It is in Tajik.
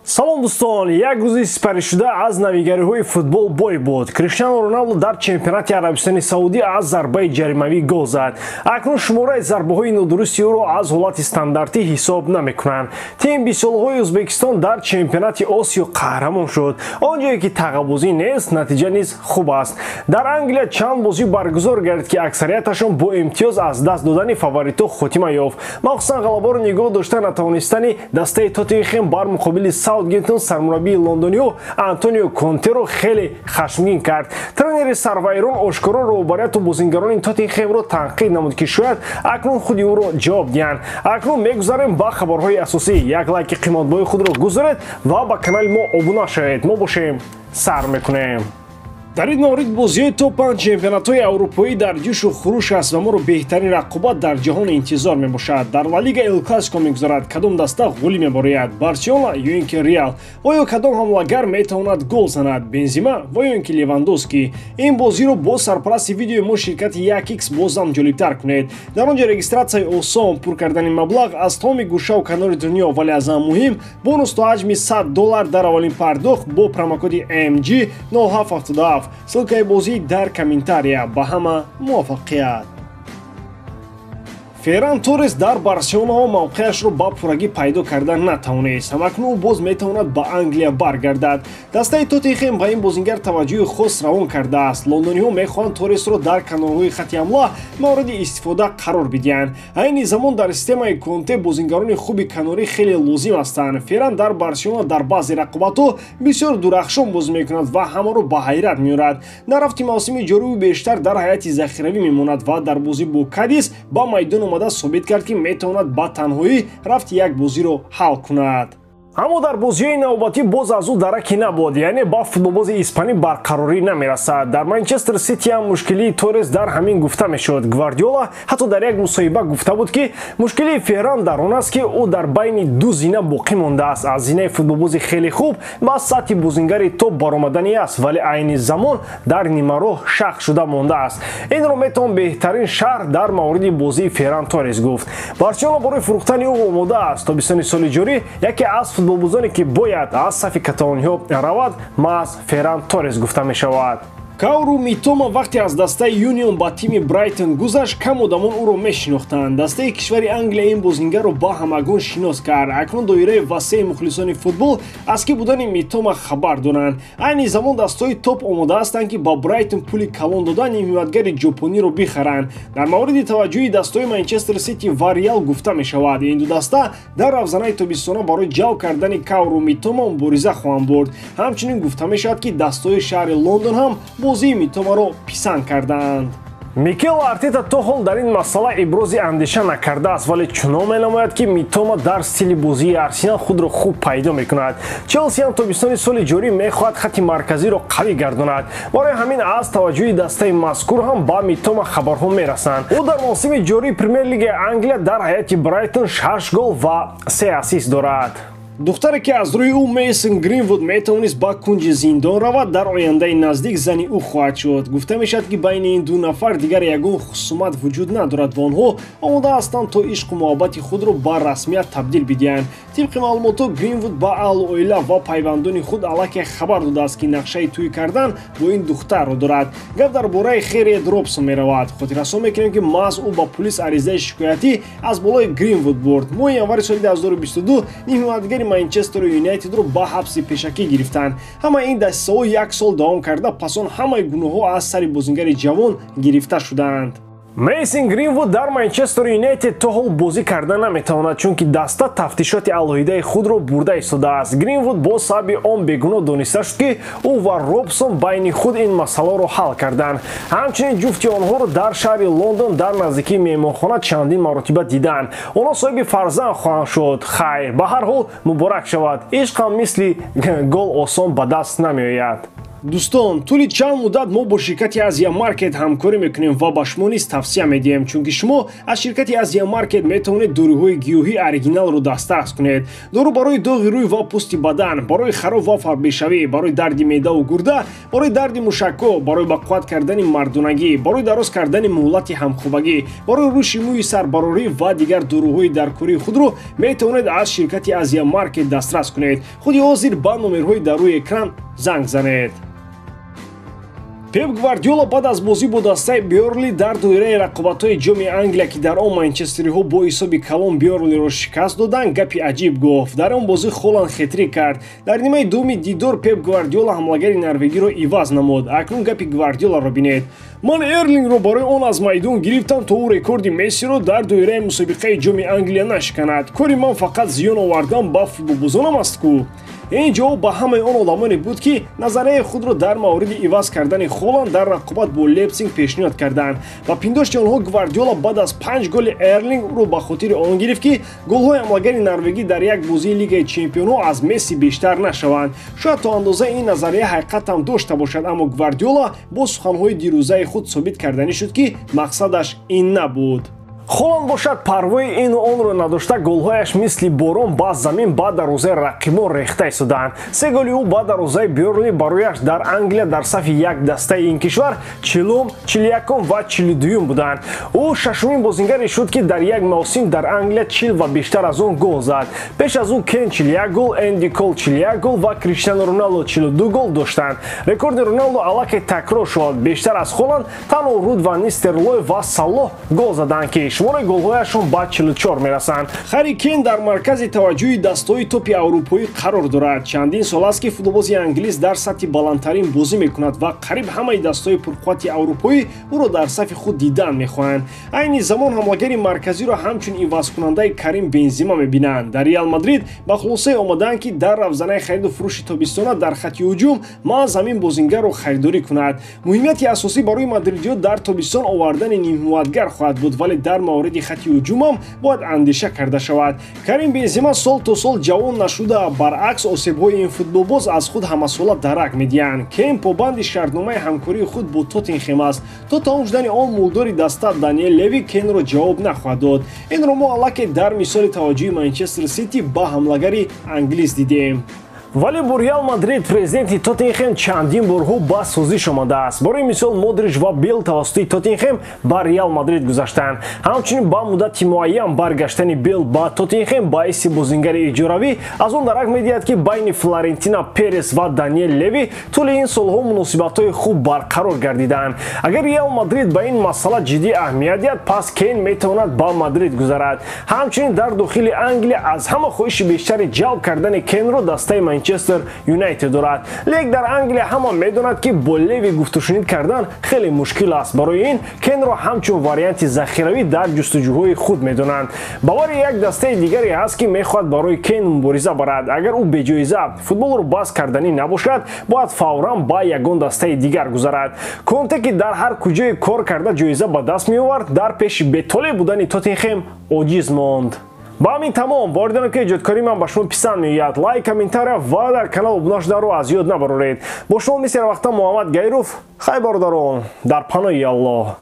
Салом, дӯстон! Як рӯзи сипаришуда аз навигариҳои футбол бой буд. Криштиану Роналду дар чемпионати Арабистони Саудӣ аз зарбаи ҷаримавӣ гол зад. Акнун шумораи зарбаҳои нодурусти ӯро аз ҳолати стандартӣ ҳисоб намекунанд. Тими бисолаҳои Ӯзбекистон дар чемпионати Осиё қаҳрамон шуд. Он ҷое ки тағабозӣ нест, натиҷа низ хуб аст. Дар Англия чанд бозӣ баргузор гардид, ки аксарияташон бо имтиёз аз даст додани фаворитҳо хотима ёфт. Махсусан ғалабаро нигоҳ дошта натавонистани дастаи Тоттенхем бар муқобили Саутгемптон сармураббии лондониҳо Антонио Контеро хеле хашмгин кард. Тренери сарвайрон ошкоро роҳбарияту бозингарони Тоттенхемро танқид намуд, ки шояд акнун худи ӯро ҷавоб диҳанд. Акнун мегузарем ба хабарҳои асосӣ. Як лайки қиматбои худро гузоред ва ба канали мо обуна шавед. Мо бошем, сар мекунем. Дар ин маврид бозиҳои топ 5 чемпионатҳои аврупоӣ дар ҷӯшу хуруш аст ва моро беҳтарин рақобат дар ҷаҳон интизор мебошад. Дар Ла Лига Эл Классико мегузарад. Кадом даста ғолиб мебарояд, Барселона ё ин ки Реал? Оё кадом ҳамлагар метавонад гол занад, Бензима ва ё ин ки Левандовский? Ин бозиро бо сарпарасти видеои мо, ширкати 1X, бозам ҷолибтар кунед. Дар он ҷо регистратсияи осон, пур кардани маблағ аз тамоми гӯшаву канори дунё, вале аз ҳама муҳим бонус то ҳаҷми 100 доллар дар аввалин пардохт бо промокоди MG 0777. Ссылкаи бозӣ дар комментария. Ба ҳама муваффақият! Ферран Торрес дар Барселонао мавқеашро ба пуррагӣ пайдо карда натавонист. Ҳамакнун ӯ боз метавонад ба Англия баргардад. Дастаи Тоттенхем ба ин бозингар таваҷҷӯҳи хос равон кардааст. Лондониҳо мехоҳанд Торресро дар канорҳои хати ҳамла мавриди истифода қарор бидиҳанд. Айни замон дар системаи Конте бозингарони хуби канорӣ хеле лозим ҳастанд. Ферран дар Барселона дар баъзе рақобатҳо бисёр дурахшон бозӣ мекунад ва ҳамаро ба ҳайрат меорад. Дар рафти мавсими ҷорӣ ӯ бештар дар ҳайати захиравӣ мемонад ва дар бозӣ бо Кадис ба майдон омада собит кард, ки метавонад ба танҳоӣ рафти як бозиро ҳал кунад. Аммо дар бозиҳои навбатӣ боз аз ӯ дараке набуд, яъне ба футболбози испанӣ барқарорӣ намерасад. Дар Манчестер Сити ҳам мушкилии Торрес дар ҳамин гуфта мешуд. Гвардиола ҳатто дар як мусоҳиба гуфта буд, ки мушкилии Ферран дар он аст, ки ӯ дар байни ду зина боқӣ мондааст: аз зинаи футболбози хеле хуб ба сатҳи бозингари топ баромаданӣ аст, вале айни замон дар нимароҳ шах шуда мондааст. Инро метавон беҳтарин шарҳ дар мавриди бозии Ферран Торрес гуфт. Барселона барои фурӯхтани ӯ омода аст. Тобистони соли ҷорӣ яке аз футболбозоне, ки бояд аз сафи каталониҳо равад, маҳз Ферран Торрес гуфта мешавад. Кауру Митома вақте аз дастаи Юнион ба тими Брайтон гузашт, кам одамон ӯро мешинохтанд. Дастаи кишвари Англия ин бозингарро ба ҳамагон шинос кард. Акнун доираи васеи мухлисони футбол аз ки будани Митома хабар доранд. Айни замон дастҳои топ омода ҳастанд, ки ба Брайтон пули калон дода нимҳимоятгари ҷопониро бихаранд. Дар мавриди таваҷҷӯҳи дастҳои Манчестер Сити ва Реал гуфта мешавад. Ин ду даста дар равзанаи тобистона барои ҷалб кардани Кауру Митома мубориза хоҳанд бурд. Ҳамчунин гуфта мешавад, ки дастҳои шаҳри Лондон ҳам бозии Митомаро писанд кардаанд. Микел Артета то ҳол дар ин масъала ибрози андеша накардааст, вале чунон менамояд, ки Митома дар стили бозии Арсенал худро хуб пайдо мекунад. Челси ҳам тобистони соли ҷорӣ мехоҳад хати марказиро қавӣ гардонад. Барои ҳамин аз таваҷҷӯҳи дастаи мазкур ҳам ба Митома хабарҳо мерасанд. Ӯ дар мавсими ҷории Премер-лигаи Англия дар ҳайати Брайтон 6 гол ва 3 ассист дорад. Духтаре, ки аз рӯи ӯ Мейсон Гринвуд метавонист ба кунҷи зиндон равад, дар ояндаи наздик зани ӯ хоҳад шуд. Гуфта мешавад, ки байни ин ду нафар дигар ягон хусумат вуҷуд надорад ва онҳо омода ҳастанд, то ишқу муҳаббати худро ба расмият табдил бидиҳанд. Тибқи маълумотҳо, Гринвуд ба аҳлу оила ва пайвандони худ аллакай хабар додааст, ки нақшаи тӯй кардан бо ин духтарро дорад. Гап дар бораи Херриет Робсон меравад. Хотиррасон мекунем, ки маҳз ӯ ба пулис аризаи шикоятӣ аз болои Гринвуд бурд. Моҳи январи соли 2022 нимҳимоятгари Манчестеру Юнайтедро ба ҳабси пешакӣ гирифтанд. Ҳамаи ин дастисаҳо як сол давом карда, пас он ҳамаи гуноҳҳо аз сари бозингари ҷавон гирифта шудаанд. Мейсон Гринвуд дар Манчестер Юнайтед то ҳол бозӣ карда наметавонад, чунки даста тафтишоти алоҳидаи худро бурда истодааст. Гринвуд бо сабаби он бегуноҳ дониста шуд, ки ӯ ва Робсон байни худ ин масъаларо ҳал карданд. Ҳамчунин ҷуфти онҳоро дар шаҳри Лондон дар наздикии меҳмонхона чандин маротиба диданд. Онҳо соҳиби фарзанд хоҳанд шуд. Хайр, ба ҳар ҳол муборак шавад. Ишқ ҳам мисли гол осон ба даст намеояд. Дӯстон, тӯли чанд муддат мо бо ширкати Азия Маркет ҳамкорӣ мекунем ва ба шумо низ тавсия медиҳем, чунки шумо аз ширкати Азия Маркет метавонед доруҳои гиёҳии оригиналро дастрас кунед. Дору барои доғи рӯй ва пӯсти бадан, барои хароб ва фарбешавӣ, барои дарди меъдаву гурда, барои дарди мушакҳо, барои ба қувват кардани мардонагӣ, барои дароз кардани муҳлати ҳамхобагӣ, барои рушди мӯи сарбарорӣ ва дигар доруҳои даркории худро метавонед аз ширкати Азия Маркет дастрас кунед. Худи ҳозир ба номерҳои дар рӯи экран занг занед. Пеп Гвардиола баъд аз бозӣ бо дастаи Бёрнли дар доираи рақобатҳои ҷоми Англия, ки дар он манчестериҳо бо ҳисоби калон Бёрнлиро шикаст доданд, гапи аҷиб гуфт. Дар он бозӣ Холанд хетрик кард. Дар нимаи дуввуми дидор Пеп Гвардиола ҳамлагари норвегиро иваз намуд. Акнун гапи Гвардиоларо бинед. Ман Эрлингро барои он аз майдон гирифтам, то ӯ рекорди Мессиро дар доираи мусобиқаи ҷоми Англия нашиканад. Кори ман фақат зиён овардан ба футболбозонам аст ку. Ин ҷавоб ба ҳамаи он одамоне буд, ки назарияи худро дар мавриди иваз кардани Холанд дар рақобат бо Лейпсиг пешниҳод карданд. Ба пиндошти онҳо Гвардиола баъд аз 5 голи Эрлинг ӯро ба хотири он гирифт, ки голҳои ҳамлагари норвегӣ дар як бозии Лигаи чемпионҳо аз Месси бештар нашаванд. Шояд то андоза ин назария ҳақиқатам дошта бошад, аммо Гвардиола бо суханҳои дирӯзаи худ собит карданӣ шуд, ки мақсадаш ин набуд. Холанд бошад парвои ину онро надошта, голҳояш мисли борон ба замин ба дарвозаи рақибон рехта истоданд. 3 голи ӯ ба дарвозаи Бёрнли барояш дар Англия дар сафи як дастаи ин кишвар 40-ум, 41-ум ва 42-юм буданд. Ӯ шашумин бозингаре шуд, ки дар як мавсим дар Англия 40 ва бештар аз он гол зад. Пеш аз ӯ Кен 41 гол, Энди Кол 41 гол ва Криштиану Роналдо 42 гол доштанд. Рекорди Роналдо аллакай такрор шуд. Бештар аз Холанд танҳо Руд ван Нистерлой ва Салоҳ гол заданд, ки шумораи голҳояшон ба 44 мерасанд. Харри Кейн дар маркази таваҷҷӯҳи дастаҳои топи аврупоӣ қарор дорад. Чандин сол аст, ки футболбози англис дар сатҳи баландтарин бозӣ мекунад ва қариб ҳамаи дастаҳои пурқуввати аврупоӣ ӯро дар сафи худ дидан мехоҳанд. Айни замон ҳамлагари марказиро ҳамчун ивазкунандаи Карим Бензима мебинанд. Дар Реал Мадрид ба хулосае омадаанд, ки дар равзанаи хариду фурӯши тобистона дар хати ҳуҷум маҳз ҳамин бозингарро харидорӣ кунад. Муҳимияти асосӣ барои мадридиҳо дар тобистон овардани нимҳимоятгар хоҳад буд, вале дар мавриди хати ҳуҷумам бояд андеша карда шавад. Карим Бензима сол то сол ҷавон нашуда, баръакс осебҳои ин футболбоз аз худ ҳамасола дарак медиҳанд. Кейн побанди шартномаи ҳамкории худ бо Тоттенхем аст. То тамом шудани он мулдори даста Даниэл Леви Кейнро ҷавоб нахоҳад дод. Инро мо аллакай дар мисоли таваҷҷӯҳи Манчестер Сити ба ҳамлагари англис дидем. Вале бо Реал Мадрид президенти Тоттенхем чандин борҳо ба созиш омадааст. Барои мисол Модрич ва Бел тавассути Тоттенхем ба Реал Мадрид гузаштанд. Ҳамчунин ба муддати муайян баргаштани Бел ба Тоттенхем баъиси бозингари иҷоравӣ аз он дарак медиҳад, ки байни Флорентина Перес ва Даниэл Леви тӯли ин солҳо муносибатҳои хуб барқарор гардиданд. Агар Реал Мадрид ба ин масъала ҷиддӣ аҳамият диҳад, пас Кейн метавонад ба Мадрид гузарад. Ҳамчунин дар дохили Англия аз ҳама хоҳиши бештари ҷалб кардани Кейнро дастаи Манчестер Юнайтед дорад. Лек дар Англия ҳама медонад, ки бо Леви гуфтушунид кардан хеле мушкил аст. Барои ин Кенро ҳамчун варианти захиравӣ дар ҷустуҷӯҳои худ медонанд. Бовари як дастаи дигаре ҳаст, ки мехоҳад барои Кен мубориза барад. Агар ӯ беҷоиза футболро бас карданӣ набошад, бояд фавран ба ягон дастаи дигар гузарад. Конте, ки дар ҳар куҷое кор карда ҷоиза ба даст меовард, дар пеши бетоле будани Тоттенхем оҷиз монд. Ба ҳамин тамом. Боридано ки эҷодкории ман ба шумо писанд меояд, лайк, комментария ва дар канал обуна шударо аз ёд набароред. Бо шумо мисли ҳар вақта Муҳаммад Гаиров. Хай бародарон, дар паноҳи Аллоҳ.